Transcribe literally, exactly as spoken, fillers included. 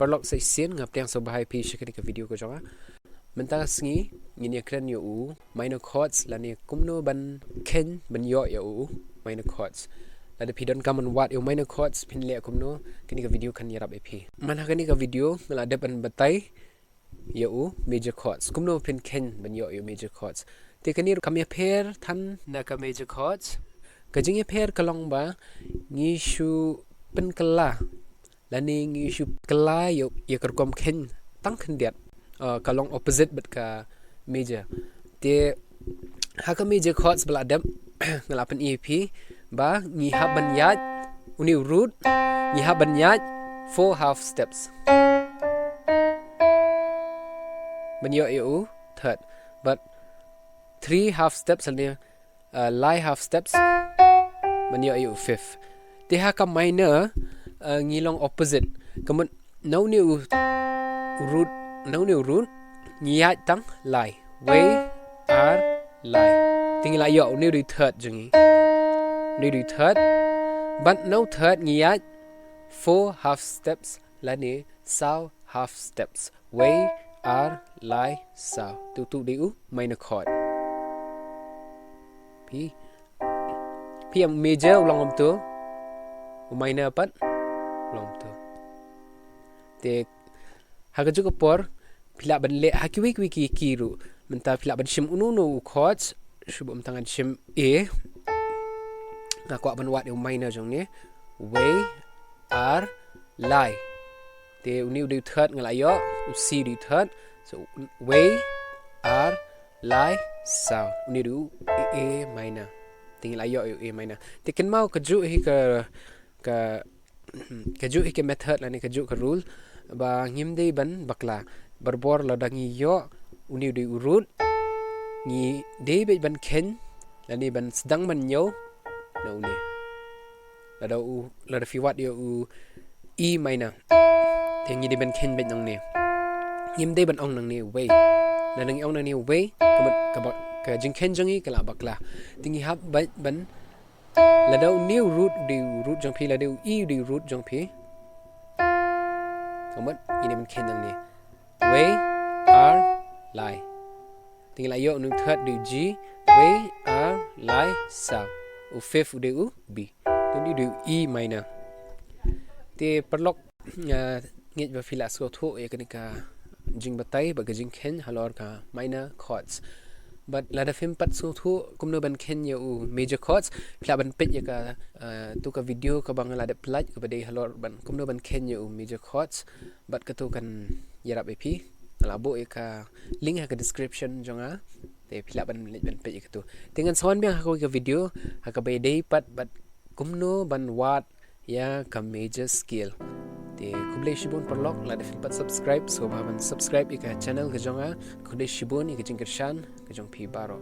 Paralok sa shisien nga pdiang sngewbha ïa phi sha kane ka video ka jong nga. Mynta ka sngi ngin ïa kren ïa u minor chords lane kumno ban khein ban ïoh ïa u minor chords. Lada phi donkam ban wad ïa u minor chords phin leh kumno, kane ka video kan ïarap ïa phi. Man ha kane ka video nga la dep ban batai ïa u major chords, kumno phin khein ban ïoh ïa u major chords. Te kane ruh kam ïapher than na ka major chords. Ka jingïapher ka long ba ngi shu pynkylla lane ngi shu kylla ïa, ïa ka rukom khein tang khyndiat. Uh, ka long opposite bad ka major. Te ha ka major chords ba la dep nga la pyni ïa phi ba ngi hap ban ïaid une u root, ngi hap ban ïaid four half steps ban ïoh ïa u third, bad three half steps lane, uh, lai half steps ban ïoh ïa u fifth. Te ha ka minor, uh, ngi long opposite. Ka mut na une u root, na une u root ngi ïaid tang lai. Wei, ar, lai. Te ngi la ïoh une u dei u third jong ngi. Une u dei u third. Bad na u third ngi ïaid four half steps lane saw half steps. Wei, ar, lai, saw. Te utu u dei u minor chord. Phi, phi ïa u major u long kumtu, u minor pat u long kumtu. Te ha kajuh ka por phi lah ban leh ha kiwei kiwei ki key ruh. Mynta phi lah ban shim uno uno u chords, shu ba mynta ngan shim A. Nga kwah ban wad ïa u minor jong ngi. Wei, ar, lai. Te une u dei u third nga la ïoh, u C u dei u third. So wei, ar, lai, saw. Une u dei u A minor. Te ngi la ïoh ïa u A minor. Te kynmaw kajuh hi ka, ka, kajuh hi ka method lane kajuh ka rule ba ngim dei ban bakla. Barabor lada ngi ïoh une u dei u root, ngi dei beit ban khein lane ban sdang ban ñiew na une. Lada u, lada phi wad ïa u E minor, te ngi dei ban khein beit nangne. Ngim dei ban ong nangne wei. Lada ngi ong nangne wei, ka mut ka ba, ka jingkhein jong ngi ka la bakla. Te ngi hap beit ban, lada une u root u dei u root jong phi, lada u E u dei u root jong phi, ka mut ngi dei ban khein nangne. Wei, ar, lai. Te ngi la ïoh une u third u dei u G. Wei, ar, lai, saw. U fifth u dei u B. Te une u dei u E minor. Te paralok, ah, ngeit ba phi la sngewthuh ïa kane ka jingbatai bad ka jingkhein halor ka minor chords. Bad lada phim pat sngewthuh kumno ban khein ïa u major chords, phi lah ban peit ïa ka, ah, tu ka video kaba nga la dep pyllait kaba dei halor ban kumno ban khein ïa u major chords. Bad katu kan ïarap ïa phi. Nga la buh ïa ka link ha ka description jong nga. Te phi lah ban leit ban peit ïa katu. Te ngan sa wan biang ha kawei ka video ha kaba ïadei pat bad kumno ban wad ïa ka major scale. Te khublei shibun paralok, lada phim pat subscribe, sngewbha ban subscribe ïa ka channel ka jong nga. Khublei shibun ïa ka jingkyrshan ka jong phi baroh.